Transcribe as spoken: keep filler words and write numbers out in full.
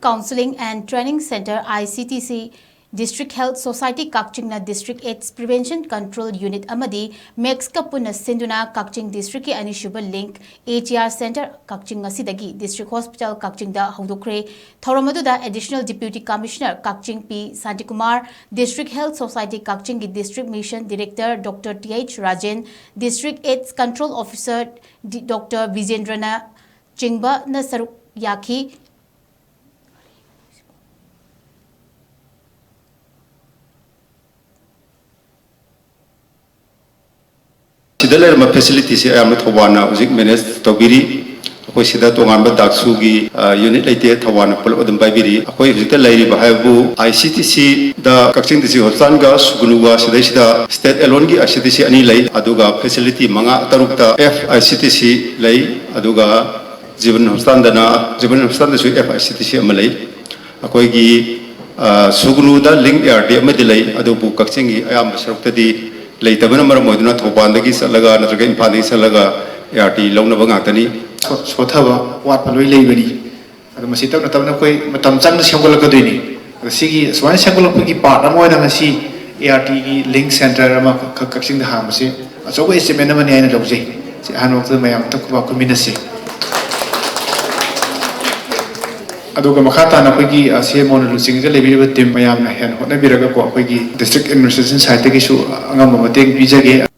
Counseling and Training Center, I C T C, District Health Society ꯀꯛꯆꯤꯡꯅ District AIDS Prevention Control Unit ꯑꯃꯗꯤ ꯃꯦꯛꯁꯀ ꯄꯨꯟꯅ ꯁꯤꯟꯗꯨꯅ ꯀꯛꯆꯤꯡ ꯗꯤꯁꯇ꯭ꯔꯤꯛꯀꯤ ꯑꯅꯤꯁꯨꯕ link ATR Center ꯀꯛꯆꯤꯡ ꯑꯁꯤꯗꯒꯤ District Hospital ꯀꯛꯆꯤꯡꯗ ꯍꯧꯗꯣꯛꯈ꯭ꯔꯦ꯫ ꯊꯧꯔꯝ ꯑꯗꯨꯗ Additional Deputy Commissioner ꯀꯛꯆꯤꯡ ꯄꯤ ꯁꯥꯟꯇꯤꯀꯨꯃꯥꯔ, District Health Society ꯀꯛꯆꯤꯡꯒꯤ District Mission Director Doctor T H Rajen, District AIDS Control Officer ꯗꯤ-, Doctor ꯕꯤꯖꯦꯟꯗ꯭ꯔꯅ ꯆꯤꯡꯕꯅ ꯁꯔꯨꯛ ꯌꯥꯈꯤ꯫ ꯁꯤꯗ ꯂꯩꯔꯝꯕ facilityꯁꯤ ꯑꯌꯥꯝꯕ ꯊꯧꯕꯥꯜꯅ ꯍꯧꯖꯤꯛ manage ꯇꯧꯕꯤꯔꯤ꯫ ꯑꯩꯈꯣꯏ ꯁꯤꯗ ꯇꯣꯉꯥꯟꯕ ꯗꯥꯛꯁꯨꯒꯤ, ꯑ, unit ꯂꯩꯇꯦ, ꯊꯧꯕꯥꯜꯅ ꯄꯨꯂꯞ ꯑꯗꯨꯝ ꯄꯥꯏꯕꯤꯔꯤ꯫ ꯑꯩꯈꯣꯏ ꯍꯧꯖꯤꯛꯇ ꯂꯩꯔꯤꯕ ꯍꯥꯏꯕꯕꯨ ICTCꯗ ꯀꯛꯆꯤꯡ ꯗꯤꯁꯇ꯭ꯔꯤꯛ ꯍꯣꯁꯄꯤꯇꯥꯜꯒ ꯁꯨꯒꯅꯨꯒ ꯁꯤꯗꯩꯁꯤꯗ state aloneꯒꯤ ICTC ꯑꯅꯤ ꯂꯩ, ꯑꯗꯨꯒ facility ꯃꯉꯥ ꯇꯔꯨꯛꯇ FICTC ꯂꯩ, ꯑꯗꯨꯒ ꯖꯤꯕꯟ ꯍꯣꯁꯄꯤꯇꯥꯜꯗꯅ, ꯖꯤꯕꯟ ꯍꯣꯁꯄꯤꯇꯥꯜꯗꯁꯨ FICTC ꯑꯃ ꯂꯩ꯫ ꯑꯩꯈꯣꯏꯒꯤ, ꯑ, ꯁꯨꯒꯅꯨꯗ ꯂꯤꯡ ART ꯑꯃꯗꯤ ꯂꯩ, ꯑꯗꯨꯕꯨ ꯀꯛꯆꯤꯡꯒꯤ ꯑꯌꯥꯝꯕ ꯁꯔꯨꯛꯇꯗꯤ ꯂꯩꯇꯕꯅ ꯃꯔꯝ ꯑꯣꯏꯗꯨꯅ ꯊꯧꯕꯥꯜꯗꯒꯤ ꯆꯠꯂꯒ ꯅꯠꯇ꯭ꯔꯒ ꯏꯝꯐꯥꯜꯗꯒꯤ ꯆꯠꯂꯒ ART ꯂꯧꯅꯕ ꯉꯥꯛꯇꯅꯤ꯫ ꯁꯣ-, ꯁꯣꯊꯕ, ꯋꯥꯠꯄ ꯂꯣꯏ ꯂꯩꯕꯅꯤ꯫ ꯑꯗꯣ ꯃꯁꯤ ꯇꯞꯅ ꯇꯞꯅ ꯑꯩꯈꯣꯏ ꯃꯇꯝ ꯆꯪꯅ ꯁꯦꯝꯒꯠꯂꯛꯀꯗꯣꯏꯅꯤ꯫ ꯑꯗꯣ ꯁꯤꯒꯤ ꯁꯨꯃꯥꯏꯅ ꯁꯦꯝꯒꯠꯂꯛꯄꯒꯤ part ꯑꯃ ꯑꯣꯏꯅ ꯉꯁꯤ ARTꯒꯤ link center ꯑꯃ ꯀꯛ-, ꯀꯛꯆꯤꯡꯗ ꯍꯥꯡꯕꯁꯦ ꯑꯆꯧꯕ achievement ꯑꯃꯅꯤ ꯍꯥꯏꯅ ꯂꯧꯖꯩ꯫ ꯁꯤ ꯑꯍꯥꯟꯕ ꯃꯛꯇꯗ ꯃꯌꯥꯝ ꯑꯝꯇ ꯈꯨꯕꯥꯛ ꯈꯨꯃꯤꯟꯅꯁꯤ꯫ ꯑꯗꯨꯒ ꯃꯈꯥ ꯇꯥꯅ ꯑꯩꯈꯣꯏꯒꯤ, ꯑ, CMOꯅ ꯂꯨꯆꯤꯡꯉꯒ ꯂꯩꯕꯤꯔꯤꯕ team ꯃꯌꯥꯝꯅ ꯍꯦꯟꯅ ꯍꯣꯠꯅꯕꯤꯔꯒꯀꯣ, ꯑꯩꯈꯣꯏꯒꯤ district administration sideꯇꯒꯤꯁꯨ ꯑꯉꯝꯕ ꯃꯇꯦꯡ ꯄꯤꯖꯒꯦ꯫